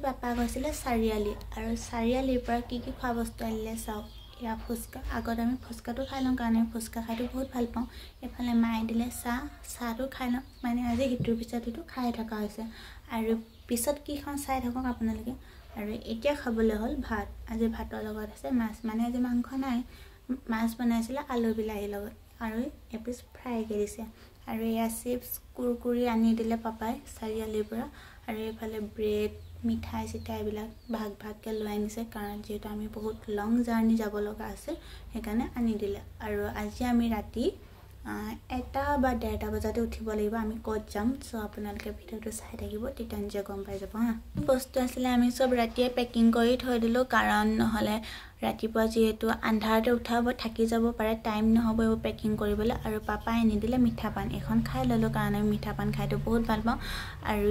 Papa গৈছিলে চাৰিআলি আৰু চাৰিআলিৰ পৰা কি কি খোৱা বস্তু আনিলে চাওক। এয়া ফুচকা, আগত আমি ফুচকাটো খাই লওঁ কাৰণ আমি ফুচকা খাইতো বহুত ভাল পাওঁ। এইফালে মায়ে দিলে চাহ, চাহটো খাই লওঁ, মানে আজি সিটোৰ পিছত সিটো খাই থকা হৈছে আৰু পিছত কি খাওঁ চাই থাকক আপোনালোকে। আৰু এতিয়া খাবলৈ হ'ল ভাত। আজি ভাতৰ লগত আছে মাছ, মানে আজি মাংস নাই, মাছ বনাইছিলে আলু বিলাহীৰ লগত আৰু এপিচ ফ্ৰাইকৈ দিছে। আৰু এয়া চিপছ কুৰকুৰি আনি দিলে পাপাই চাৰিআলিৰ পৰা। আৰু এইফালে ব্ৰেড, মিঠাই চিঠাই এইবিলাক ভাগ ভাগকৈ লৈ আনিছে, কাৰণ যিহেতু আমি বহুত লং জাৰ্ণি যাব লগা আছে সেইকাৰণে আনি দিলে। আৰু আজি আমি ৰাতি 1টা বা 1:30 বজাতে উঠিব লাগিব, আমি ক'ত যাম চ' আপোনালোকে ভিডিঅ'টো চাই থাকিব, তেতিয়া নিজে গম পাই যাব। হা, বস্তু আছিলে আমি চব ৰাতিয়ে পেকিং কৰি থৈ দিলোঁ, কাৰণ নহ'লে ৰাতিপুৱা যিহেতু আন্ধাৰতে উঠাব থাকি যাব পাৰে, টাইম নহ'ব এইবোৰ পেকিং কৰিবলৈ। আৰু পাপাই আনি দিলে মিঠা পান, এইখন খাই ল'লোঁ কাৰণ আমি মিঠা পান খাইতো বহুত ভাল পাওঁ। আৰু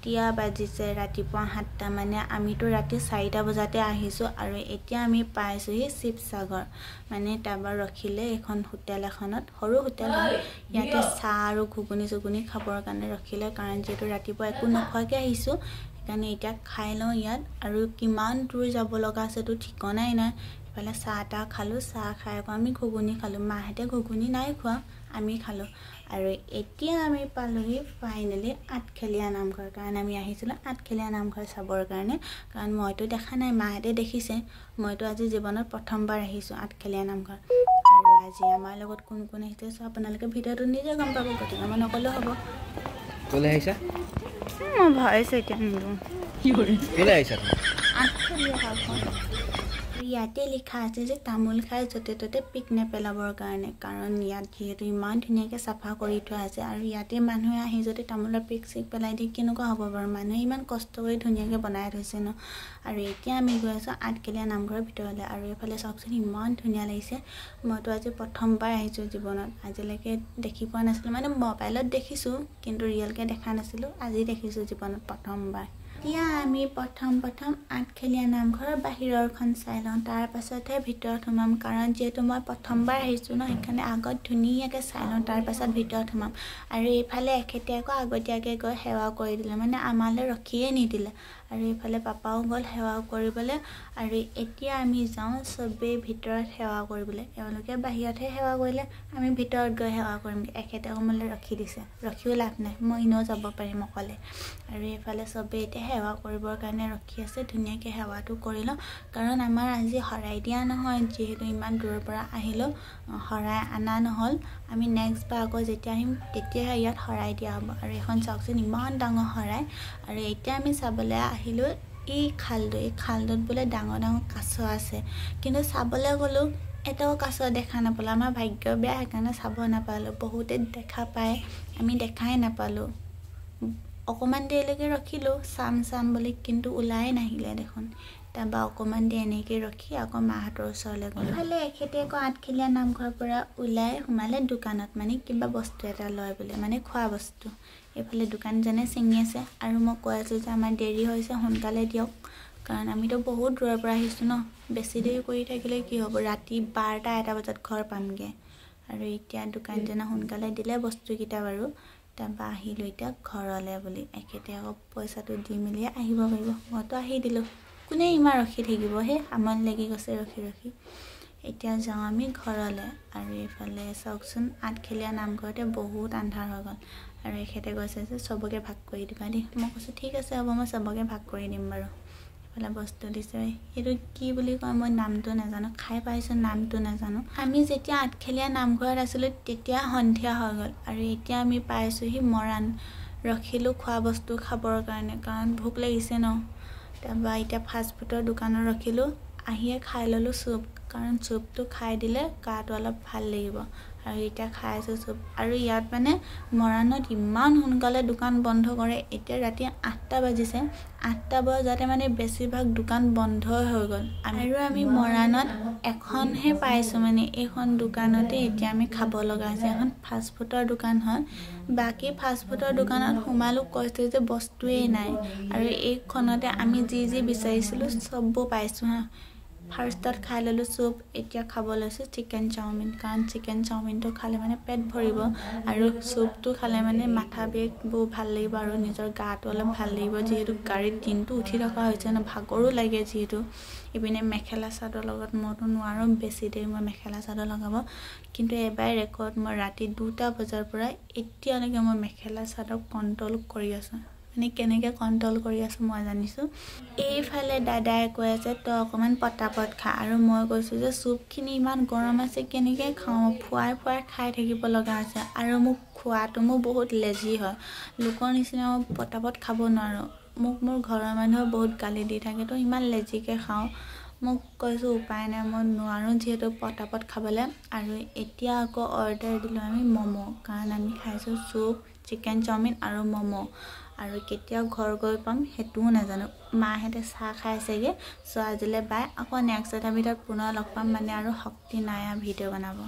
এতিয়া বাজিছে ৰাতিপুৱা 7টা, মানে আমিতো ৰাতি 4টা বজাতে আহিছোঁ আৰু এতিয়া আমি পাইছোঁহি শিৱসাগৰ। মানে তাৰপৰা ৰখিলে এইখন হোটেল এখনত, সৰু হোটেল হয়, ইয়াতে চাহ আৰু ঘুগুনি চুগুনি খাবৰ কাৰণে ৰখিলে, কাৰণ যিহেতু ৰাতিপুৱা একো নোখোৱাকৈ আহিছোঁ সেইকাৰণে এতিয়া খাই লওঁ ইয়াত। আৰু কিমান দূৰ যাব লগা আছেতো ঠিকনাই নাই। ইফালে চাহ তাহ খালোঁ, চাহ খাই আকৌ আমি ঘুগুনি খালোঁ, মাহঁতে ঘুগুনি নাই খোৱা, আমি খালোঁ। আৰু এতিয়া আমি পালোহি ফাইনেলি আঠখেলীয়া নামঘৰ, কাৰণ আমি আহিছিলোঁ আঠখেলীয়া নামঘৰ চাবৰ কাৰণে, কাৰণ মইতো দেখা নাই, মাহঁতে দেখিছে। মইতো আজি জীৱনত প্ৰথমবাৰ আহিছোঁ আঠখেলীয়া নামঘৰ। আৰু আজি আমাৰ লগত কোন কোন আহিছে চ' আপোনালোকে ভিডিঅ'টো নিজে গম পাব, গতিকে মই নক'লেও হ'ব। ক'লৈ আহিছা? মই ভৰাইছোঁ এতিয়া নিদিওঁ। ক'লৈ আহিছা? আঠখেলীয়া নামঘৰ। ইয়াতে লিখা আছে যে তামোল খাই য'তে ত'তে পিক নেপেলাবৰ কাৰণে, কাৰণ ইয়াত যিহেতু ইমান ধুনীয়াকৈ চাফা কৰি থোৱা আছে আৰু ইয়াতে মানুহে আহি যদি তামোলৰ পিক চিক পেলাই দিয়ে কেনেকুৱা হ'ব বাৰু, মানুহে ইমান কষ্ট কৰি ধুনীয়াকৈ বনাই থৈছে ন। আৰু এতিয়া আমি গৈ আছোঁ আঠখেলীয়া নামঘৰৰ ভিতৰলৈ। আৰু এইফালে চাওকচোন ইমান ধুনীয়া লাগিছে, মইতো আজি প্ৰথমবাৰ আহিছোঁ জীৱনত, আজিলৈকে দেখি পোৱা নাছিলোঁ, মানে মোবাইলত দেখিছোঁ কিন্তু ৰিয়েলকৈ দেখা নাছিলোঁ, আজি দেখিছোঁ জীৱনত প্ৰথমবাৰ। এতিয়া আমি প্ৰথম প্ৰথম আঠখেলীয়া নামঘৰৰ বাহিৰৰখন চাই লওঁ, তাৰপাছতহে ভিতৰত সোমাম, কাৰণ যিহেতু মই প্ৰথমবাৰ আহিছোঁ ন, সেইকাৰণে আগত ধুনীয়াকৈ চাই লওঁ, তাৰপাছত ভিতৰত সোমাম। আৰু এইফালে এখেতে আকৌ আগতীয়াকৈ গৈ সেৱা কৰি দিলে, মানে আমালৈ ৰখিয়ে নিদিলে। আৰু এইফালে পাপাও গ'ল সেৱা কৰিবলৈ। আৰু এতিয়া আমি যাওঁ চবেই ভিতৰত সেৱা কৰিবলৈ, এওঁলোকে বাহিৰতহে সেৱা কৰিলে, আমি ভিতৰত গৈ সেৱা কৰিমগৈ। এখেতে আকৌ মোলৈ ৰখি দিছে, ৰখিও লাভ নাই, মই এনেও যাব পাৰিম অকলে। আৰু এইফালে চবেই এতিয়া সেৱা কৰিবৰ কাৰণে ৰখি আছে, ধুনীয়াকৈ সেৱাটো কৰি লওঁ, কাৰণ আমাৰ আজি শৰাই দিয়া নহয়, যিহেতু ইমান দূৰৰ পৰা আহিলোঁ শৰাই অনা নহ'ল। আমি নেক্সট বাৰ আকৌ যেতিয়া আহিম তেতিয়াহে ইয়াত শৰাই দিয়া হ'ব। আৰু এইখন চাওকচোন ইমান ডাঙৰ শৰাই। আৰু এতিয়া আমি চাবলৈ আহিলোঁ এই খালটো, এই খালটোত বোলে ডাঙৰ ডাঙৰ কাছ আছে, কিন্তু চাবলৈ গ'লোঁ এটাও কাছ দেখা নাপালোঁ। আমাৰ ভাগ্য বেয়া, সেইকাৰণে চাব নাপালোঁ। বহুতে দেখা পায়, আমি দেখাই নাপালোঁ। অকণমান দেৰিলৈকে ৰখিলোঁ চাম চাম বুলি, কিন্তু ওলাই নাহিলে দেখোন। তাৰপৰা অকণমান দেৰি এনেকৈ ৰখি আকৌ মাহঁতৰ ওচৰলৈ গ'লোঁ। ইফালে এখেতে আকৌ আঠখেলীয়া নামঘৰৰ পৰা ওলাই সোমালে দোকানত, মানে কিবা বস্তু এটা লয় বোলে, মানে খোৱা বস্তু। এইফালে দোকানীজনে ছিঙি আছে আৰু মই কৈ আছোঁ যে আমাৰ দেৰি হৈছে, সোনকালে দিয়ক, কাৰণ আমিতো বহুত দূৰৰ পৰা আহিছোঁ ন, বেছি দেৰি কৰি থাকিলে কি হ'ব, ৰাতি 12টা 1টা বজাত ঘৰ পামগৈ। আৰু এতিয়া দোকানীজনে সোনকালে দিলে বস্তুকেইটা বাৰু। তাৰপৰা আহিলোঁ এতিয়া ঘৰলৈ বুলি, এখেতে আকৌ পইচাটো দি মেলি আহিব পাৰিব। মইতো আহি দিলোঁ, কোনে ইমান ৰখি থাকিব, সেই আমনি লাগি গৈছে ৰখি ৰখি। এতিয়া যাওঁ আমি ঘৰলৈ। আৰু এইফালে চাওকচোন আঠখেলীয়া নামঘৰতে বহুত আন্ধাৰ হৈ গ'ল। আৰু এখেতে কৈছে যে চবকে ভাগ কৰি দিবা দেই, মই কৈছোঁ ঠিক আছে হ'ব, মই চবকে ভাগ কৰি দিম বাৰু। এইফালে বস্তু দিছে, এইটো কি বুলি কয় মই নামটো নাজানো, খাই পাইছোঁ নামটো নাজানো। আমি যেতিয়া আঠখেলীয়া নামঘৰত আছিলোঁ তেতিয়া সন্ধিয়া হৈ গ'ল। আৰু এতিয়া আমি পাইছোঁহি মৰাণ, ৰখিলোঁ খোৱা বস্তু খাবৰ কাৰণে, কাৰণ ভোক লাগিছে ন। তাৰপৰা এতিয়া ফাষ্টফুডৰ দোকানত ৰখিলোঁ, আহিয়ে খাই ল'লোঁ চুপ, কাৰণ চুপটো খাই দিলে গাটো অলপ ভাল লাগিব। আৰু এতিয়া খাই আছোঁ চুপ। আৰু ইয়াত মানে মৰাণত ইমান সোনকালে দোকান বন্ধ কৰে, এতিয়া ৰাতি 8টা বাজিছে, 8টা বজাতে মানে বেছিভাগ দোকান বন্ধই হৈ গ'ল। আৰু আমি মৰাণত এখনহে পাইছোঁ, মানে এইখন দোকানতে এতিয়া আমি খাব লগা হৈছে। এখন ফাষ্টফুডৰ দোকান হয়, বাকী ফাষ্টফুডৰ দোকানত সোমালোঁ, কৈছে যে বস্তুৱেই নাই। আৰু এইখনতে আমি যি যি বিচাৰিছিলোঁ চববোৰ পাইছোঁ। হা, ফাৰ্ষ্টত খাই ল'লোঁ চুপ, এতিয়া খাব লৈছোঁ চিকেন চাওমিন। কাৰণ চিকেন চাওমিনটো খালে মানে পেট ভৰিব আৰু চুপটো খালে মানে মাথা বিষবোৰ ভাল লাগিব আৰু নিজৰ গাটো অলপ ভাল লাগিব। যিহেতু গাড়ীত দিনটো উঠি থকা হৈছে ন, ভাগৰো লাগে যিহেতু। ইপিনে মেখেলা চাদৰ লগত মইতো নোৱাৰোঁ বেছি দেৰি মই মেখেলা চাদৰ লগাব, কিন্তু এবাৰ ৰেকৰ্ড মই ৰাতি 2টা বজাৰ পৰা এতিয়ালৈকে মই মেখেলা চাদৰ কণ্ট্ৰল কৰি আছোঁ। মানে কেনেকৈ কণ্ট্ৰল কৰি আছোঁ মই জানিছোঁ। এইফালে দাদাই কৈ আছে তই অকণমান পটাপট খা, আৰু মই কৈছোঁ যে চুপখিনি ইমান গৰম আছে কেনেকৈ খাওঁ, ফুৱাই ফুৱাই খাই থাকিব লগা হৈছে। আৰু মোক খোৱাটো মোৰ বহুত লেজি হয়, লোকৰ নিচিনা মই পটাপট খাব নোৱাৰোঁ। মোক মোৰ ঘৰৰ মানুহে বহুত গালি দি থাকে, তই ইমান লেজিকৈ খাওঁ। মোক কৈছোঁ উপায় নাই, মই নোৱাৰোঁ যিহেতু পটাপট খাবলৈ। আৰু এতিয়া আকৌ অৰ্ডাৰ দিলোঁ আমি ম'ম', কাৰণ আমি খাইছোঁ চুপ, চিকেন চাওমিন আৰু ম'ম'। আৰু কেতিয়া ঘৰ গৈ পাম সেইটোও নাজানো। মাহঁতে চাহ খাইছেগৈ। চ' আজিলৈ বাই, আকৌ নেক্সট এটা ভিডিঅ'ত পুনৰ লগ পাম। মানে আৰু শক্তি নাই আৰু ভিডিঅ' বনাব।